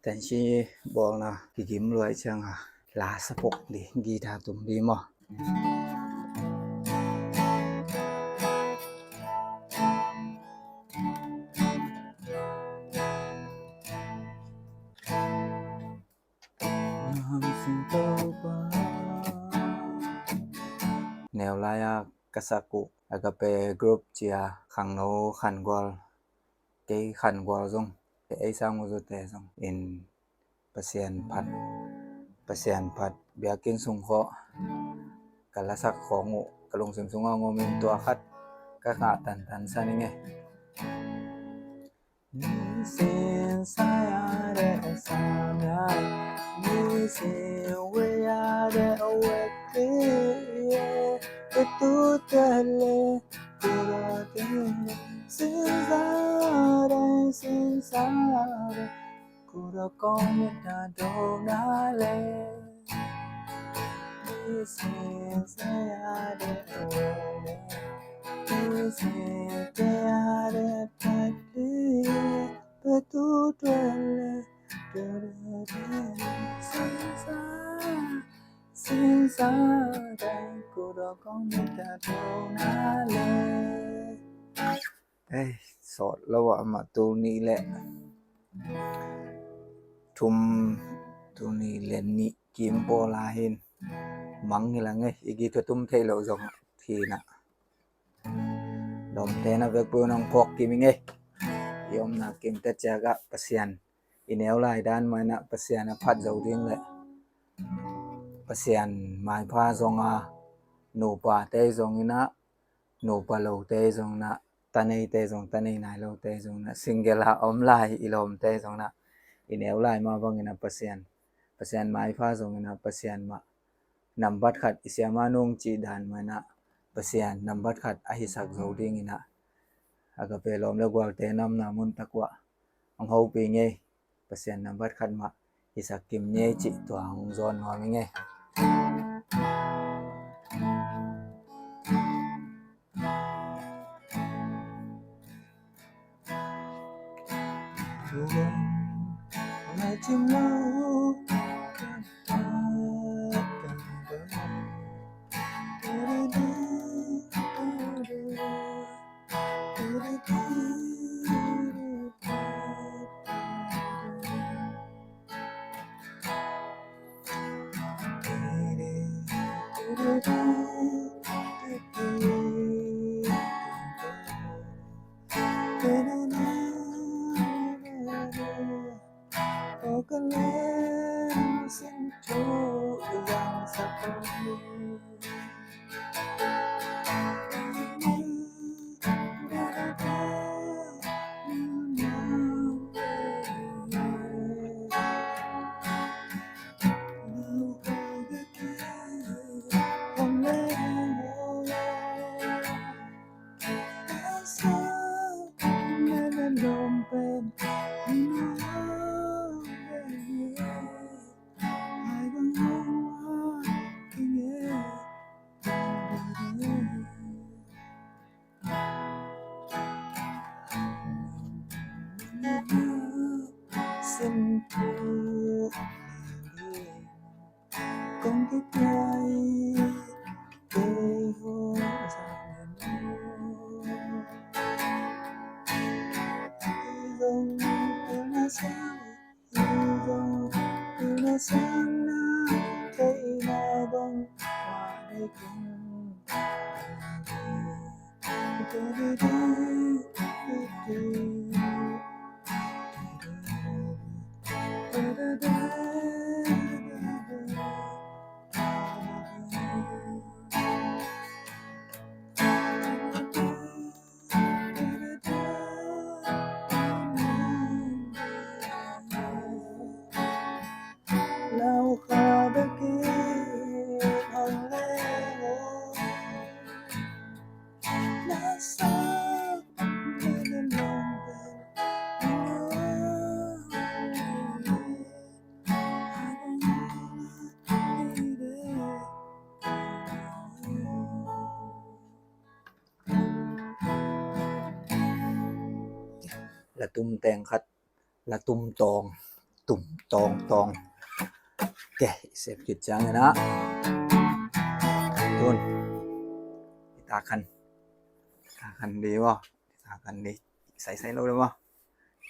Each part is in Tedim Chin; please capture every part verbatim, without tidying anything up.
Tansi bawlna kigim luai cianga la sa phok di, guitar tum di maw. Neu lai-a ka sak uh Agape Group cia khangno Khangual, kei Khangual zong, kei ei sang uh zute zong in Pasian phat, Pasian phat biakinn sung khawh ka lasak khawng uh ka lungsim sungah ngawmin tua khat ka ngah tantan sa ning e. Nisin saya de samya, nisin weya de awekte, etutele, kurate, sinsare, sinsare, kuro kong mita donale. Ei, sawt lo ah amah tul nih le thum, tul nih le nih kim pawl ah hin mang hi lang ei, i guitar tum theih loh zong hi na. Lawmte na vekpi un hong phawk kim ing ei. I omna kimte ciakah Pasian i neu lai dan mah inah Pasian a phat zo ding le Pasian maipha zonga nupate zong inah, nupa lote zong inah, taneite zong, tanei nai lote zong inah, single a om lai i lawmte zong inah, i neu lai mah bang inah Pasian, Pasian maipha zong inah Pasian mah nambat khat i siama nung cih dan mah inah Pasian nambat khat a hisak zo ding inah Agape lawm le gualte namna mun tak uah hong hopih ing ei. Pasian nambat khat mah hisak kim ni ei cih tua hong zawn nuam ing ei. Latum teng khat, latum tawng. tum tawng tawng. Ok, i sep khit ciangin ah tun i tak khan, tak khan dih maw, i tak khan dih, saisai lo dih maw.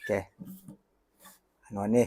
Ok, a nuam ni.